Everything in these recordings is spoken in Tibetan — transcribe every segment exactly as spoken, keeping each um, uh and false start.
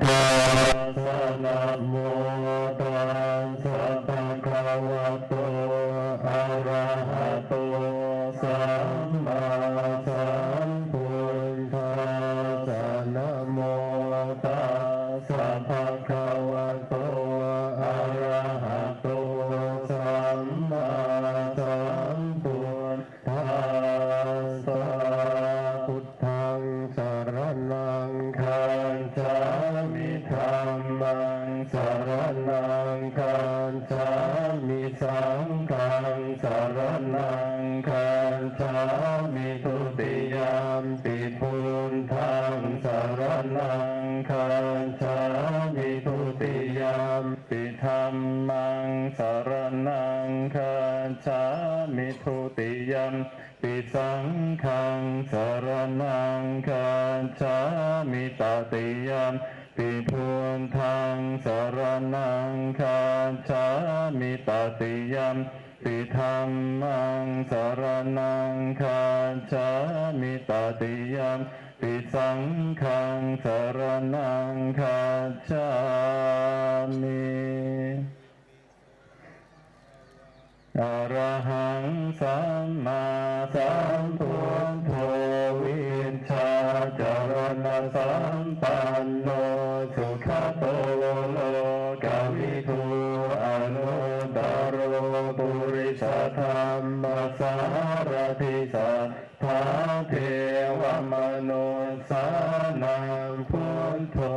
tassa. Namo tassa bhagavato arahato sammāsambuddhassa. Namo tassa bhagavato arahato sammāsambuddhassa. Buddhaṃ saraṇaṃ gacchāmi. Dhammaṃ saraṇaṃ gacchāmi. Saṅghaṃ saraṇaṃ gacchāmi. Dutiyampi buddhaṃ saraṇaṃ gacchāmi. Dutiyampi dhammaṃ saraṇaṃ gacchāmi. Dutiyam pi saṅghaṃ saraṇaṃ gacchāmi. Tatiyampi buddhaṃ saraṇaṃ gacchāmi. Tatiyampi dhammaṃ saraṇaṃ gacchāmi. Tatiyampi saṅghaṃ saraṇaṃ gacchāmi. Arahaṃ sammāsambuddho vijjācaraṇasampanno sugato lokavidū anuttaro purisadammasārathi sat thā devamanussānaṃ buddho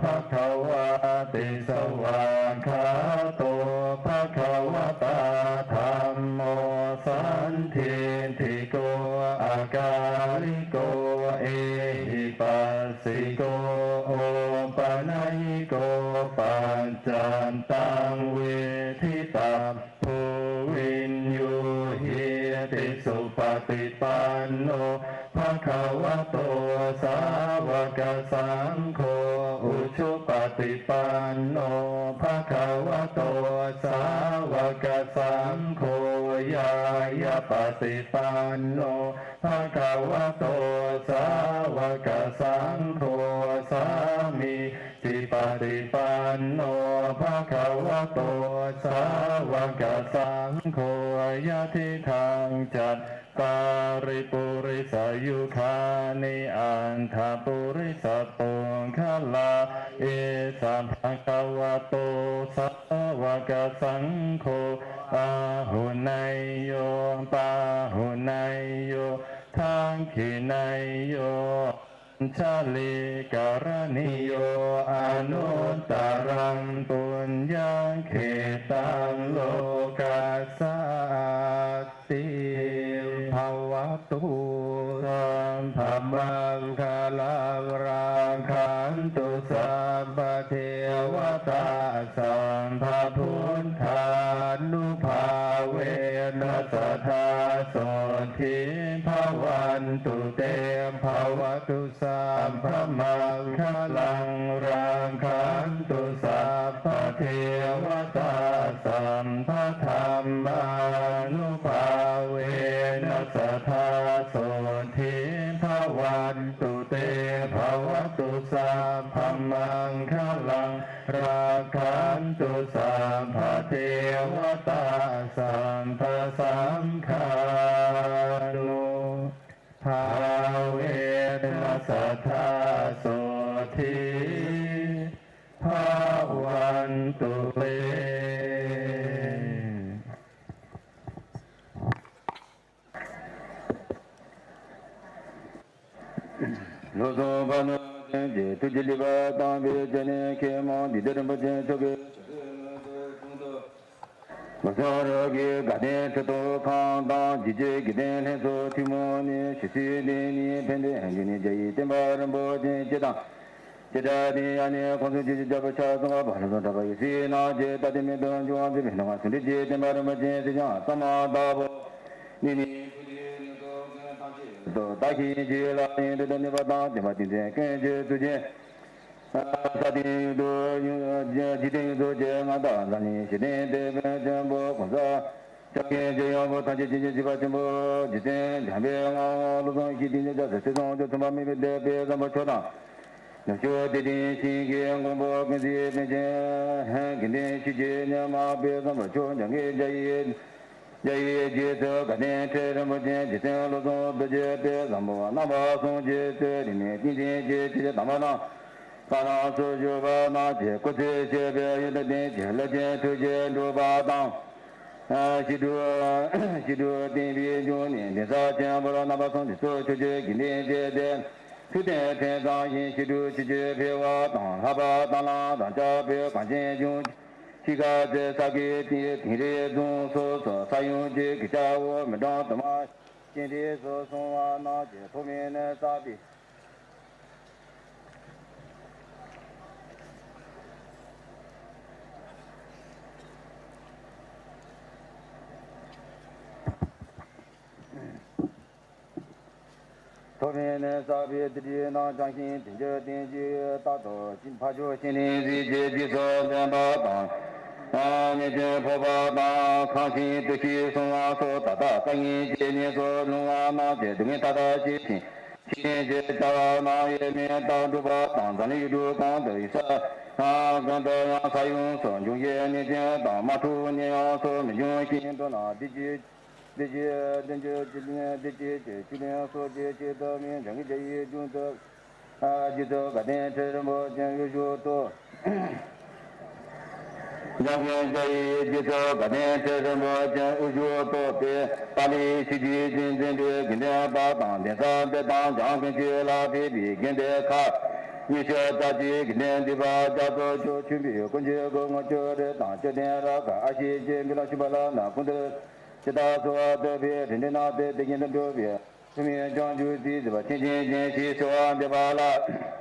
bhagavāti. Svākkhāto bhagavatā dhammo sandiṭṭhiko akāliko ehipassiko opanayiko paccattaṃ veditab bo viññūhīti. Supaṭipanno bhagavato sāvakasaṅgho, ujupaṭipanno bhagavato sāvakasaṅgho, ñāyapaṭipanno bhagavato sāvakasaṅgho, sāmī cipaṭipanno bhagavato sāvakasaṅgho, yadidaṃ cattāri purisayugāni aṭṭha purisapuggalā, esa bhagavato sāvakasaṅgho, āhuneyyo pāhuneyyo dakkhiṇeyyo añjalikaraṇīyo anuttaraṃ puññakkhettaṃ lokassāti. Bhavatu sabbamaṅgalaṃ, rakkhantu sabbadevatā, sabbabuddhānubhāvena sadā sotthī bhavantu te. Bhavatu sabbamaṅgalaṃ, rakkhantu sabbadevatā, sabbadhammānubhāvena sadā sotthī bhavantu te. Bhavatu sabbamaṅgalaṃ, rakkhantu sabbadevatā, sabbasaṅghānu bhāvena sadā sotthī bhavantu te. ལྷོ་སུམ་ཕ་ནུ་ཅན་གྱི་ཐུགས་ཀྱི་ལུས་པ་དང་བའི་ཅན་ནས་མཁས་མང་འདི་ལྟར་རིན་པོ་ཆེ་མཆོག་གི། ལོ་ཙཱ་རོ་གི་དགའ་ལྡན་ཁྲི་ཐོག་ཁང་དང་རྒྱལ་སྤྱིའི་དགེ་ལྡན་ལྷན་ཚོགས་ཐུན་མོང་ནས་ཞི་བདེའི་གདེང་ནི་ཕན་བདེ་ཡོན་གྱི་ནི་རྒྱ་ཡི་བསྟན་པ་རིན་པོ་ཆེ་སྤྱི་དང་། སྤྱི་དང་དེ་ཡང་ནི་ཁོང་ཚོ་ཆོས་ཀྱི་རྒྱལ་པོ་ཆ་ཚང་བ་ལྷ་སོ་གྲགས་པ་ཡི་སྲིད་ནང་གི་ད་ལྟའི་མེ་ཏོག་འབྱུང་བ་མཛད་པའི་ནང་ང་ཟུང་འབྲེལ་གྱི་བསྟན་པ་རིན་པོ་ཆེ་སྲིད་ཀྱང་གཙང་མ་དག་པོ། ནི་ནི་ཕུག་དེ་ནི་ཐོག་ཚན་ཐམས་ཅད་དུ་བདག་གིས་རྗེས་ལ་ཡིན་དུ་ནུས་པ་དང་ལྡན་པ་ཏིང་འཛིན་ཀུན་གྱི་ཚུལ་གྱིས། ས་སྟེང་ཡུལ་དུ་འཇིག་རྟེན་ཡོངས་སུ་སྐྱེ་ང་དང་ལ་ནི་ཞི་བདེ་དེད་དཔོན་ཆེན་པོ་གོང་ས་སྐྱབས་མགོན་རྗེ་ཡོངས་པོ་ཐམས་ཅད་མཁྱེན་ཅིང་གཟིགས་པ་ཆེན་པོ་རྗེ་བཙུན་འཇམ་དཔལ་དབང་བློ་བཟང་ཞི་བདེ་ཉིད་ཀྱང་ཟེར་ཚེ་བཟང་ཆོས་ཚུལ་མ་མེད་པའི་དེད་དཔོན་བཟང་པོ་མཆོག་དང་། ནུབ་ཕྱོགས་བདེ་ལྡན་ཞིང་གི་མགོན་པོ་ཀུན་གཟིགས་པཎ་ཆེན། དགེ་འདུན་ཆོས་ཀྱི་ཉི་མ་དཔལ་བཟང་པོ་མཆོག་འཇམ་མགོན་རྒྱ་ཡི། རྒྱ་ཡི་རྗེ་བཙུན་དགའ་ལྡན་ཁྲི་རིན་པོ་ཆེ། རྗེ་བཙུན་བློ་བཟང་རྡོ་རྗེ་དཔལ་བཟང་པོ། རྣམ་པ་སངས་རྒྱས་ཚུལ་ཁྲིམས་ནས། བསྟན་འཛིན་རྗེ་ཆོས་ཀྱི་དམ་པ་རྣམས། བསོད་ནམས་སུ་བཞུགས་པ་རྣམས་ཀྱི་སྐུ་ཚེ་ཞབས་པད་ཡུན་དུ་བརྟན་ཅིང་། ལྷ་ཆེན་ཐུགས་རྗེས་འགྲོ་བ་དང་། ཞི་ཁྲོ་ཞི་ཁྲོ་བསྟན་པའི་འབྱུང་གནས་གདན་ས་ཆེན་པོར། རྣམ་པ་སངས་རྒྱས་ཚུལ་ཁྲིམས་ཀྱི་དགེ་འདུན་བཅས་ཏེ། ཐུགས་རྟེན་ཕན་བཟང་ཞིང་ཞི་ཁྲོ་ཆོས་ཀྱི་འཕེལ་བ་དང་། ལྷག་པར་དྭགས་ལམ་རང་ཅག་བོད་གངས་ཅན་ལྗོངས། ཤིས་ཀ་རྩེ་ས་དགེ་དིང་རི་རྫོང་སོགས་སུ་ས་ཡོམ་གྱི་གོད་ཆག་འོག་མི་གྲངས་དུ་མ་རྐྱེན་འདས་སུ་སོང་བ་རྣམས་ཀྱི་ཐོག་མའི་ནས་བསགས་པའི། ཐོག་མའི་ནས་བསགས་པའི་སྡིག་སྒྲིབ་རྣམས་བྱང་ཞིང་དོན་གྱུར་བརྟན་ཅིང་རྟག་ཏུ་ཕར་ཕྱོགས་ཤིང་ནི་གཟི་བརྗིད་རྗེས་སུ་འཛིན་པ་དང་། མི་མཐུན་ཕོག་པ་དང་ཁང་ཤིང་བཏུ་ཤིང་སྲུང་བ་སོགས་ད་ལྟ་དཀའ་ངལ་ཇི་སྙེད་སུ་སློང་བ་རྣམས་ཀྱི་སྡུག་བསྔལ་མཐའ་དག་ཞི་ཞིང་། ཤིང་གི་བྱ་བ་རྣམས་ཡེ་མེད་དུ་འགྲུབ་པ་དང་། འཛམ་གླིང་ཡུལ་གྲུ་གང་དུ་ཡོད་ས་ཀུན་ཏུ་ཡང་ས་ཡོམ་སོགས་འབྱུང་བཞིའི་གནོད་སྐྱོན་དང་། དམག་འཁྲུག་ནད་ཡམས་སོགས་མི་འབྱུང་ཞིང་འགྲོ་རྣམས་བདེ་སྐྱིད། བདེ་སྐྱིད་བདེ་སྐྱིད་བདེ་སྐྱིད་ཀྱི་སྤྱི་གླིང་སོགས་ཀྱི་ཆེད་དུ་མིང་འདྲ་མིན་རྒྱ་ཡི་ལྗོངས་སུ། རྗེ་བཙུན་དགའ་ལྡན་ཁྲི་རིན་པོ་ཆེ་དབུ་བཞུགས་ཐོག་འཇམ་མགོན་རྒྱ་ཡི་རྗེ་བཙུན་དགའ་ལྡན་ཁྲི་རིན་པོ་ཆེ་དབུ་བཞུགས་ཐོག་པའི་ཏཱ་ལའི་ཆོས་བརྒྱུད་ཀྱི་འཛིན་སྐྱོང་དགེ་འདུན་པ་དང་གདན་ས་འདི་དང་འཇང་དགུན་ཆོས་ལ་ཕེབས་པའི་དགེ་འདུན་ཁག་ཉི་ཤུ་རྩ་གཅིག་གི་གདན་འདུས་པ་རྒྱ་མཚོ་ཆུ་ཆུན་པའི་སྐུ་མཆོད་སྐུ་ངོ་ཆུ་རེ་དང་བཅུད་ལྡན་རབ་དཀར་ཨ་ཞེ་བཅས་མི་ལ་ཞུ་བ་ལ་ན་ཀུན་ཏུ་ཇི་ལྟར་གསོལ་བ་བཏབ་པའི་རེ་འདུན་རྣམས་དེ་དེ་བཞིན་དུ་འགྲུབ་པའི། ཐུགས་སྨོན་བྱང་ཆུབ་སེམས་མཛད་པ་ཆེན་ཆེན་ཆེན་ཞེས་གསོལ་བ་འདེབས་པ་ལ།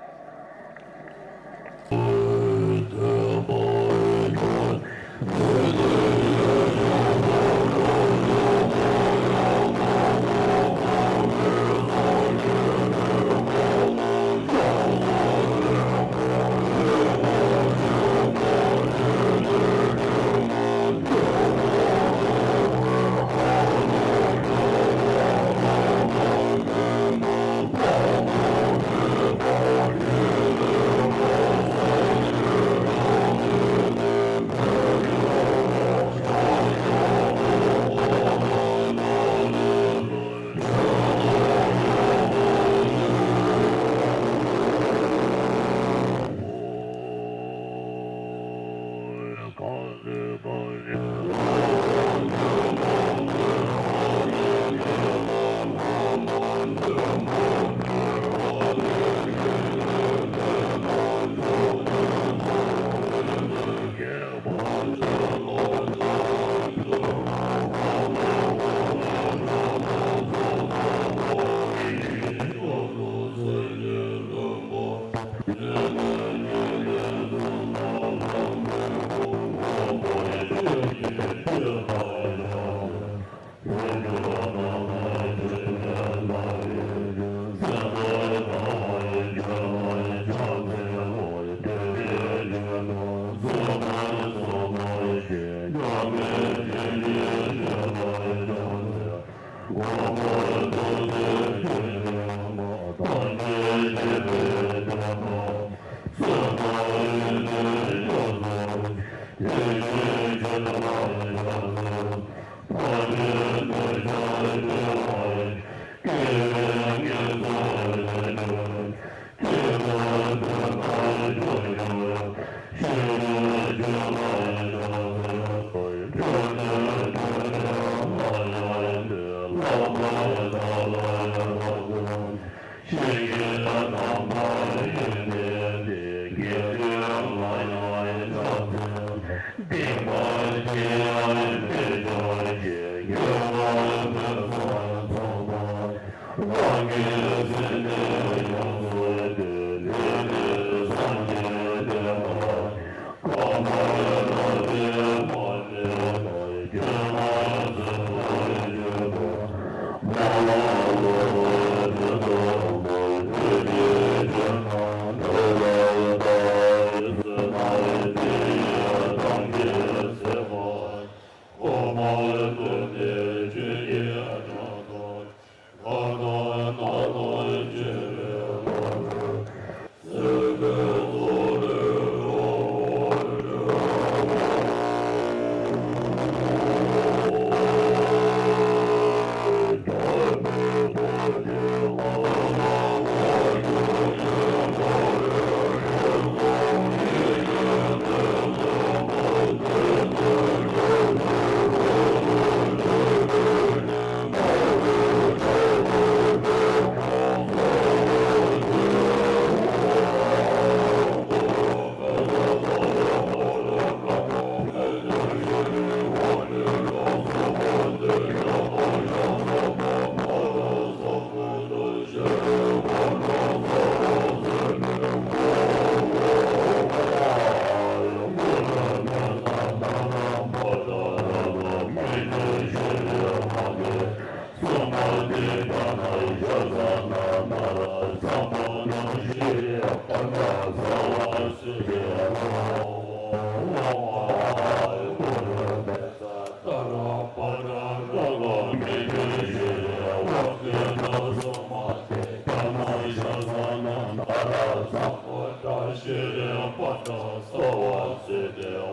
སངས་རྒྱས་ཆོས་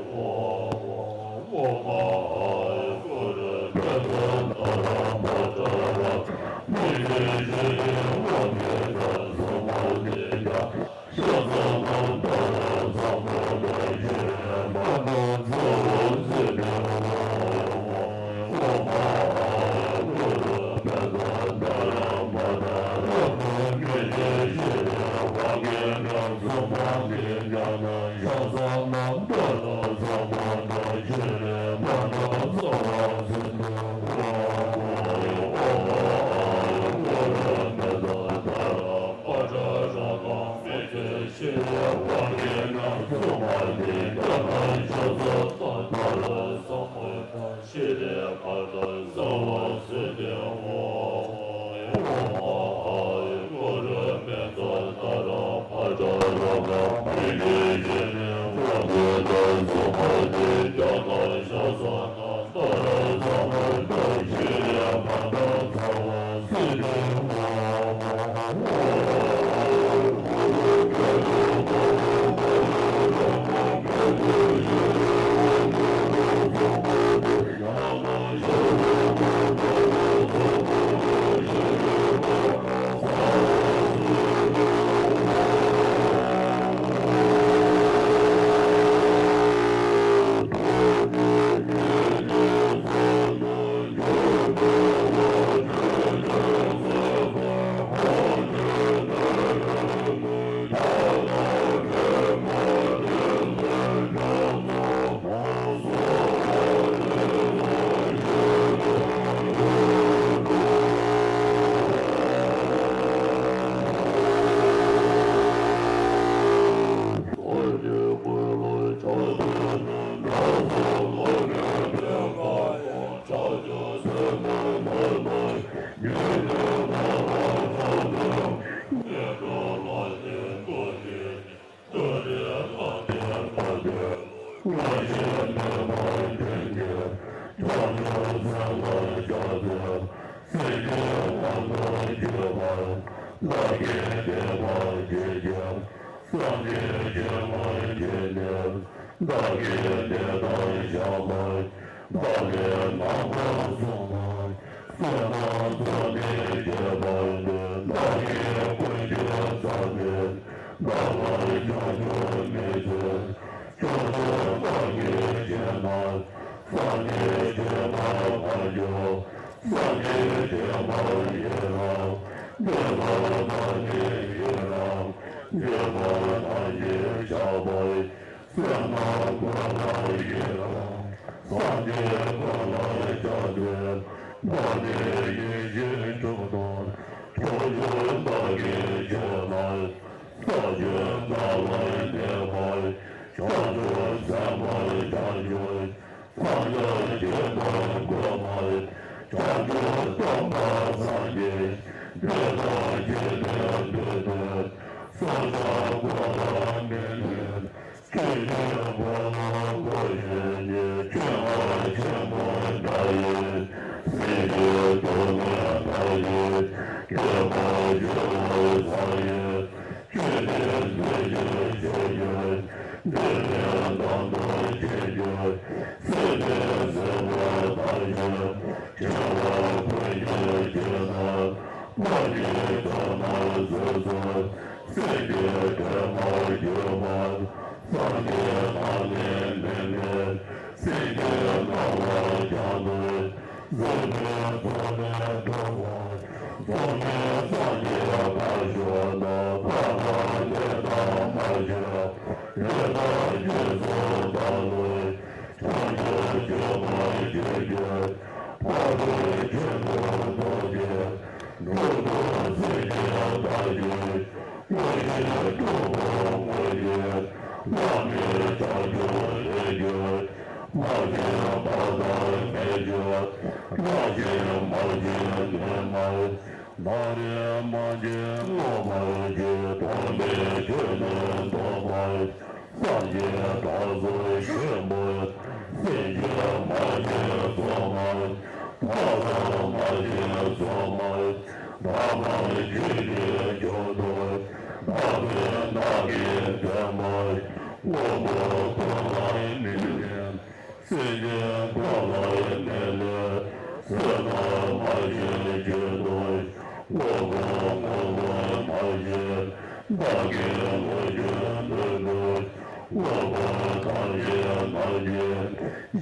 སྐྱོང་བདེ་དང་ཞགས་པ། བདག་གིས་ནམ་མཁའ་བཟུང་ན། བསོད་ནམས་ཚོགས་ནི་ཁྱད་པར་ལྡན། བདག་གིས་ཀུན་ཁྱབ་བརྩམས་ཏེ། བདག་ལ་བྱང་ཆུབ་མི་འཚལ། བྱང་ཆུབ་བདག་གིས་བྱས་ན། སངས་རྒྱས་ཆོས་སྐུ་ལ་འཇུག་སངས་རྒྱས་ཆོས་སྐུ་ཡི་རང་། བསྟན་པ་དང་ནི་ཡི་རང་། བསྟན་པ་དང་ནི་ཞགས་པ། བསོད་ནམས་ཀུན་ལ་ཡི་རང་། སངས་རྒྱས་ཀུན་ལ་ཕྱག་འཚལ། བདག་ནི་ཡིད་བཞིན་མཆོག་དང་། མཆོག་ཏུ་བདག་གིས་བྱས་ན། ས་བཅུ་ཟླ་བ་འདས་པ། བྱང་ཆུབ་སེམས་དཔའ་བྱང་ཆུབ། སངས་རྒྱས་ཀྱི་བསྟན་གོ་འཕང་། བྱང་ཆུབ་སྟོན་པ་སངས་རྒྱས། དེ་དག་རྒྱུད་ལས་བཏུས་ཏེ། བསམ་བྱ་ཀུན་ལ་དམིགས་ནས། ཆོས་ཀྱི་འཁོར་ལོ་བསྐོར་ཞིང་མཆི། ཆོས་འཁོར་ཆེན་པོ་འདྲ་ཡི། སྲིད་པའི་སྡུག་བསྔལ་མཐའ་ཡས། སྐྱེ་འཕགས་སྤྱི་བོའི་ས་ཡི། ཆོས་ནི་མཛོད་ཅིག་བྱེད་ཀྱི། འདི་ནི་དམ་དུ་བྱེད་ཀྱི། སྲིད་པའི་ཟིལ་པ་མཐའ་ཡས། ཆེ་བ་ཀུན་གྱི་སྤྱི་ནི། མ་ཎི་ཚོགས་རྣམས་བསྡུས་སུ། སྲིད་པའི་དྲི་མ་བསྒྱུར་བ། སངས་རྒྱས་ཐ་སྙད་འདི་ནི། སྲིད་ཀྱི་སྣང་བ་རྒྱ་མཚོའི། གཟུགས་ནི་ཚོགས་ནི་འགྲོ་བ། ཚོགས་ནི་སངས་རྒྱས་དཀར་ཕྱོགས་ན། ཕ་མ་འདས་དང་མ་གྱུར། ཡི་དྭགས་ཀྱི་ཚོགས་དག་ལ། བྱང་ཆུབ་སྤྱོད་པ་བྱེད་ཀྱི། ཕ་རོལ་ཕྱིན་དུ་རྫོགས་བྱེད། འགྲོ་དྲུག་སྲིད་ཀྱི་མཐའ་བཞི། དངོས་གཞི་དྲུག་པོ་དངོས་གཞི། བླ་མེད་བྱང་ཆུབ་ལས་རྒྱུ། མ་སྐྱེས་པ་དང་མེད་རྒྱུ། རང་བཞིན་མ་སྐྱེས་མེད་མ། ད་རེས་མ་སྐྱེས་སྔོན་མ་སྐྱེས། སྟོང་པའི་ཆོས་ནི་རྟོགས་པ། སངས་རྒྱས་དག་གསུམ་ཆེན་པོ། སེམས་ཅན་མ་སྐྱེས་སོ་མ། ཐོག་མ་མ་སྐྱེས་སོ་མ། ཐ་མ་ཆོས་ཀྱི་མཆོག་ཏུ། བདག་ནི་བདག་གི་དོན་མ། དངོས་ ཅན་འཁོར་བའི་ནད་ལས་སེལ་བར་མ་བྱེད་ཆོས་དང་། བློ་ཁོག་ངོ་བོ་མ་བྱེད་བདག་གི་ལུས་ཀྱི་ནོར་བུ། བློ་ཁོག་ཐམས་ཅད་མ་བྱེད་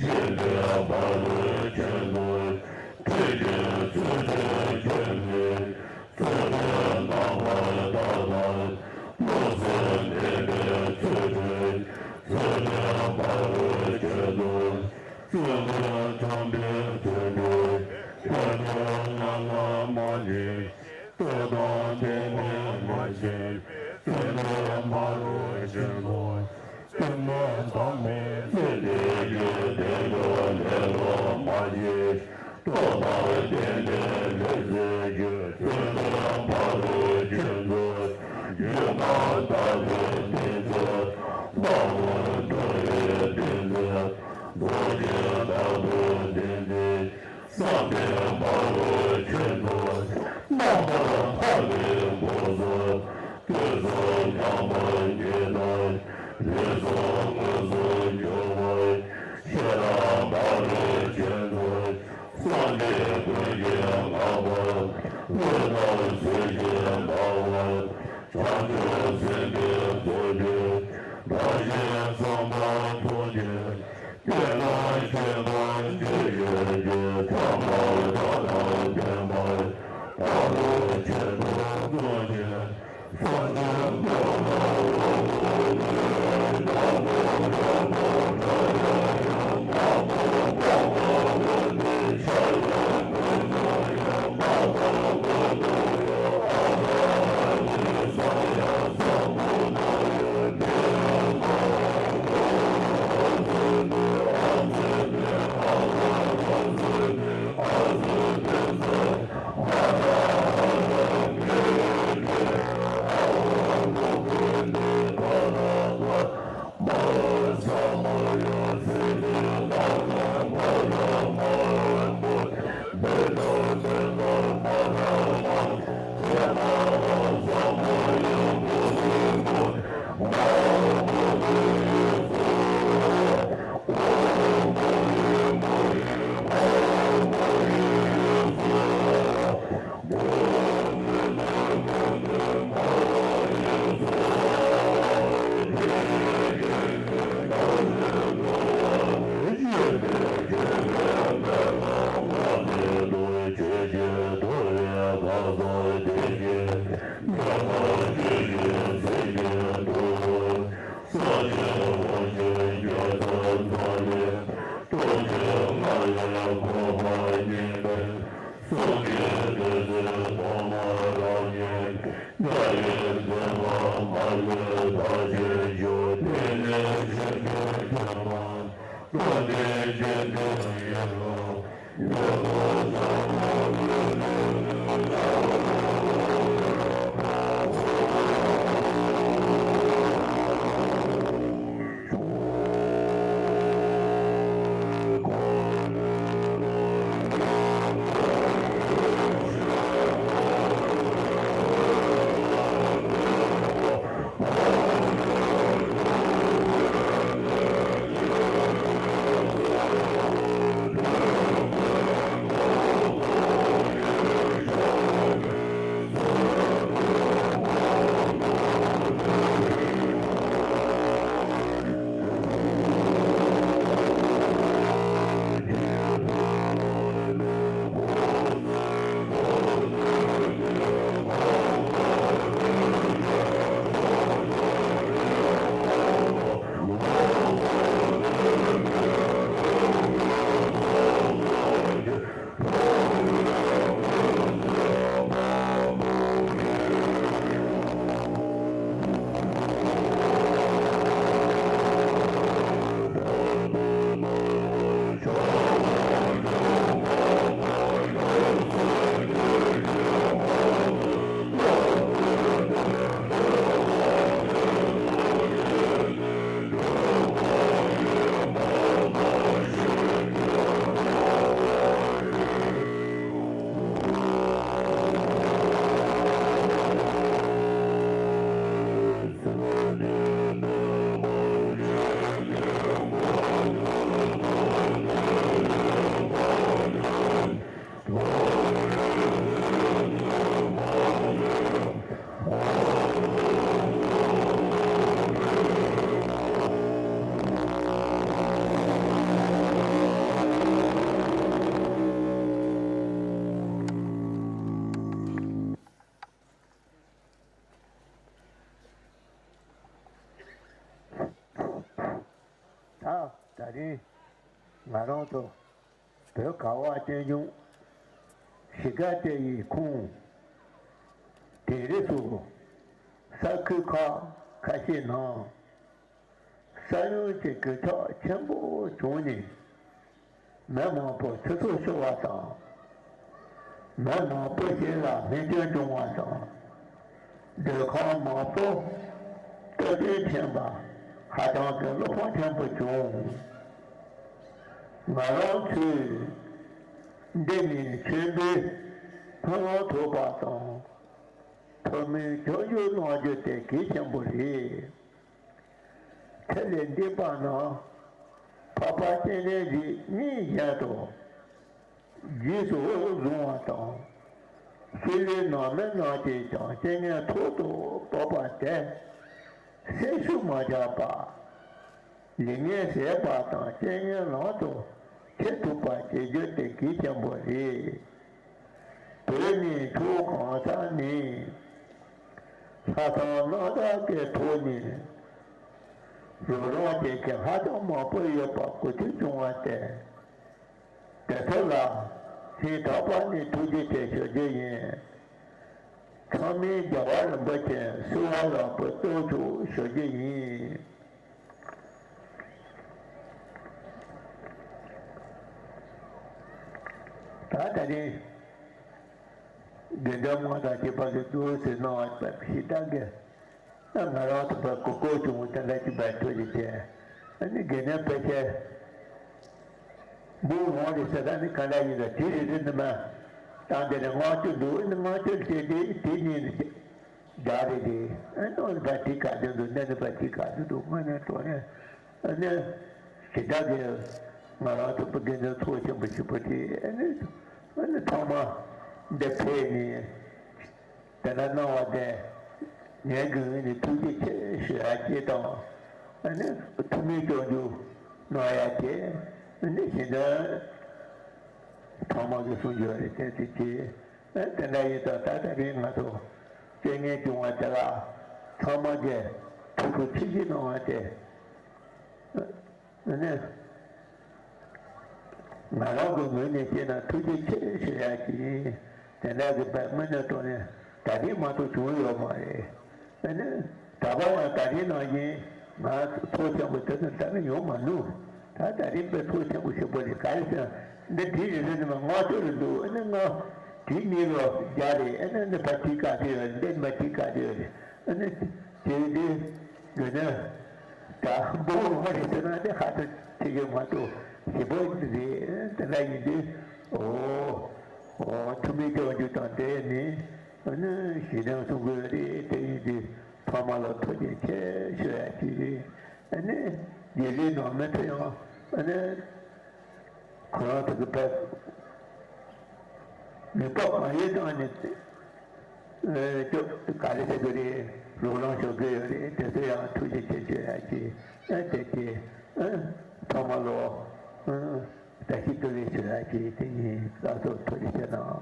སྦྱིན་པའི་ཕ་རོལ་ཕྱིན་དང་། ཁྲིད་ཀྱི་ཚུལ་ཁྲིད་ཁྱོད་ནི། ཚུལ་ཁྲིམས་རྣམ་པར་དག་དང་། བློ་གསལ་ནད་པའི་ཚུལ་ཁྲིམས། ཚུལ་ཁྲིམས་ཕ་རོལ་ཕྱིན་དང་། ཚུལ་ཁྲིམས་ཁྲམ་པའི་ཚུལ་ཁྲིམས། ཚུལ་ཁྲིམས་ངན་ལ་མ་འཇིགས། ལྟོས་དང་ལྡན་པའི་ལས་ཅན། ཚུལ་ཁྲིམས་ཕ་རོལ་ཕྱིན་དང་། བཙུན་མོ་དང་མི་ཚེ་འདས་ཀྱི་དལ་འབྱོར་ལས་ལོག་མ་བྱེད། སྟོབས་དང་ལྡན་པའི་ལས་ཟད་ཀྱི་བཙུན་མོ་ཕ་རོལ་ཕྱིན་དང་། སྒྱུ་མ་ལྟ་བུའི་བསྟན་འཛིན། དཔའ་བོ་འགྲོ་བའི་བསྟན་འཛིན། རྡོ་རྗེ་ལྟ་བུའི་བསྟན་འཛིན། བསམ་པའི་ཕ་རོལ་ཕྱིན་དང་། རྣམ་པར་ཐར་པའི་སྒོ་གསུམ། དུས་གསུམ་མཉམ་པར་རྙེད་དང་། ལུས་གསུམ་དངོས་སུ་འབྱུང་བ། ཤེས་རབ་ཕ་རོལ་ཕྱིན་དང་། སངས་རྒྱས་ཀུན་གྱིས་བསྔགས་པ། བློ་ལྡན་གཟི་བརྗིད་འབར་བ། བྱང་ཆུབ་སེམས་དཔའི་གཙོ་ཆེ། བདག་གཞན་བསམ་པ་ཐམས་ཅད། བསྟན་པ་ཆེན་པོ་ཇི་བཞིན་ཀྱི། ཐོག་མར་བདག་དང་ལྡན་པ། ཕ་རོལ་ཕྱིན་དང་གཙོ་ཆེ། སངས་རྒྱས་བསྟན་འཛིན་ཐོག་མར་རབ་རྙེད། རྒྱལ་བའི་མཛད་པ་མ་ལུས་བདག་གིར་བཞུགས། དེ་ནས་ཆོས་འཁོར་ཕྱག་ན་བློ་ལྡན་རྗེ་བཙུན་ཡེ་ཤེས། ང་རང་ཚོ་བོད་ཁ་བ་ཅན་ལྗོངས་གཞིས་ཀ་རྩེ་ཡི་ཁོངས་དེང་རབས་སུ་ས་ཁུལ་ཁག་ཁ་ཤས་ནང་ས་ཡོམ་གྱི་གོད་ཆག་ཆེན་པོ་བྱུང་ནས། མི་མང་པོ་ཚེ་སྲོག་ཤོར་བ་དང་། མི་མང་པོ་ཞིག་ལ་རྨས་སྐྱོན་བྱུང་བ་དང་། སྡོད་ཁང་མང་པོ་སྟོར་སྐྱོན་ཕྱིན་པ་ཧ་ཅང་གི་བློ་ཕམ་ཆེན་པོ་བྱུང་། ང་རང་ཚོས་འདི་ནས་ཆེན་པོའི་སྨོན་ལམ་ཐོབ་པ་དང་། ཐུགས་སྨོན་སྐྱབས་འཇུག་གནང་རྒྱུ་དེ་གལ་ཆེན་པོ་རེད། ཐད་ལས་འདས་པ་ན་འཕགས་པ་སྤྱན་རས་གཟིགས་ཉིད་བཞིན་དུ་རྗེས་སུ་བཟུང་བ་དང་། ཕྱི་ལོའི་ནང་མི་རྣམས་ཀྱིས་ཀྱང་རྐྱེན་ངན་ཐོག་ཏུ་བབས་པ་དེ་སེམས་ཤུགས་མ་ཆག་པར་ལས་ངན་ཟད་པ་དང་རྐྱེན་ངན་ལམ་དུ་ཁྱེར་ཐུབ་པ་བྱེད་རྒྱུ་དེ་གལ་ཆེན་པོ་རེད། བོད་ནི་ཕྱོགས་གང་ས་ནས་ལྷག་བསམ་རྣམ་དག་གི་ཐོག་ནས་རོགས་རམ་བྱེད་མཁན་ཧ་ཅང་མང་པོ་ཡོད་པ་གོ་ཐོས་བྱུང་བ་དེ། དེ་ཚོ་ལ་སྙིང་ཐག་པ་ནས་ཐུགས་རྗེ་ཆེ་ཞུ་རྒྱུ་ཡིན། ཚང་མས་རྒྱལ་བ་རིན་པོ་ཆེ་གསོལ་བ་ཡག་པོ་གཏོང་ཤོག་ཞུ་རྒྱུ་ཡིན། ད་ད་རིང་དགེ་འདུན་དམངས་དང་བཅས་པ་གིས་གཙོ་བོ་ཟེར་གནང་བ་ཞེ་དྲག་གི། ང་རང་ཚོ་བར་གོ་སྐབས་བྱུང་བ་དེ་འདྲ་ཅིག་བར་ཐུགས་རྗེ་ཆེ། ཨ་ནི་དགེ་འདུན་ཕལ་ཆེར་འབུམ་འོང་རེད་ཟེར། ད་ནི་ག་འདྲ་ཡིན་ལ་དུས་རེ་རེ་ནི་མ་བཏང་དེ་ནས་ལྔ་བཅུ་འདུག་ཨ་ནི་ལྔ་བཅུ་བྱས་ཏེ་དེ་གཉིས་ནི་བརྒྱ་རེ་རེ། ཨ་ནི་ཨ་ནི་བར་དེ་ག་དུས་འདུག་ཨ་ནི་བར་དེ་ག་དུས་འདུག་དངོས་གནས་དྲང་གནས་ཨ་ནི་ཞེ་དྲག་གི་ང་རང་ཚོ་བོད་དགེ་འདུན་ཚོགས་ཆེན་པོ་ཞིག་པོ་དེ་ཨ་ནི་ཨ་ནི་ཚང་མ་འདི་ཕེབས་ནས། དེ་འདྲ་གནང་བ་དེ་ངའི་གི་ངོས་ནས་ཐུགས་རྗེ་ཆེ་ཞུ་ཡ་གཅིག་དང་། ཨ་ནི་ཐུགས་སྨོན་སྐྱབས་འཇུག་གནང་ཡ་དེ་ཨ་ནི་གཞན་དོན་ཚང་མ་གི་གསུང་རྒྱུ་རེད། དེ་དེ་གཅིག་ཨ་དེ་འདྲ་ཡིན་ཙང་ད་ད་རིང་ང་ཚོ་རྐྱེན་ངན་བྱུང་བ་དེ་ལ་ཚང་མ་གི་ཐུགས་ཁུར་ཆེ་ཞིག་གནང་བ་དེ། ཨ་ནི། ང་རང་གི་ངོས་ནས་བཤད་ན་ཐུགས་རྗེ་ཆེ་ཞུ་ཡ་ཅིག་ཡིན། དེ་འདྲ་གི་བས་དངོས་གནས་དྲང་གནས་ད་ལྟའི་མ་གཏོགས་བྱུང་ཡོད་མ་རེད། ཨ་ནི། ད་བར་ཡང་ད་ལྟའི་ནང་བཞིན་ང་ཚོ་ཚོགས་ཆེན་པོ་དེ་ཚོ་འདྲ་ནི་ཡོང་མ་ནུས། ད་ད་རིང་དཔེ་ཚོགས་ཆེན་པོ་ཞིག་པོ་རེད། ག་རེ་ཟེར་ན་འདི་དུས་རེ་རེ་ནས་མ་ལྔ་བཅུ་རེ་འདུག་ཨ་ནི་ལྔ་དུས་གཉིས་ལོ་བརྒྱ་རེད། ཨ་ནི་འདི་ཕར་དུས་ག་དུས་ཡོད་རེད། འདི་མ་དུས་ག་དུས་ཡོད་རེད། ཨ་ནི་དེ་དུས་དགོས་ན། ད་འབུམ་འོང་རེད་ཟེར་ན་དེ་ཧ་ཅང་ཐིག་གི་མ་གཏོགས་ཞིབ་པོ་རེད། དེ་འདྲ་ཡིན་དུས་ཨོ་ཨོ་ཐུགས་སྨོན་སྐྱབས་འཇུག་དང་དེ་ནི་ཨ་ནི་ཞི་ལིང་གསུང་གི་རེད། དེ་ཡིན་དུས་ཐོག་མ་ལ་ཐུགས་རྗེ་ཆེ་ཞུ་ཡ་གཅིག་རེད། ཨ་ནི་རྗེས་ལུས་ནང་མི་ཚོ་ཡང་ཨ་ནི། ཁོ་རང་ཚོ་གི་བས་ནུས་པ་གང་ཡོད་བཏང་ནས་ཨ་ཅོ་ག་རེ་ཟེར་དགོས་རེད། རོགས་རམ་ཞུ་དགོས་ཡོད་རེད། དེ་ཚོ་ཡང་ཐུགས་རྗེ་ཆེ་ཞུ་ཡ་གཅིག་ཨ་དེ་དེ་ཨ་ཐོག་མ་ལོ་ཨ་བཀྲ་ཤིས་བདེ་ལེགས་ཞུ་ཡ་གཅིག་དེ་ཡིན། ལགས་སོ། ཐུགས་རྗེ་ཆེ་གནང་།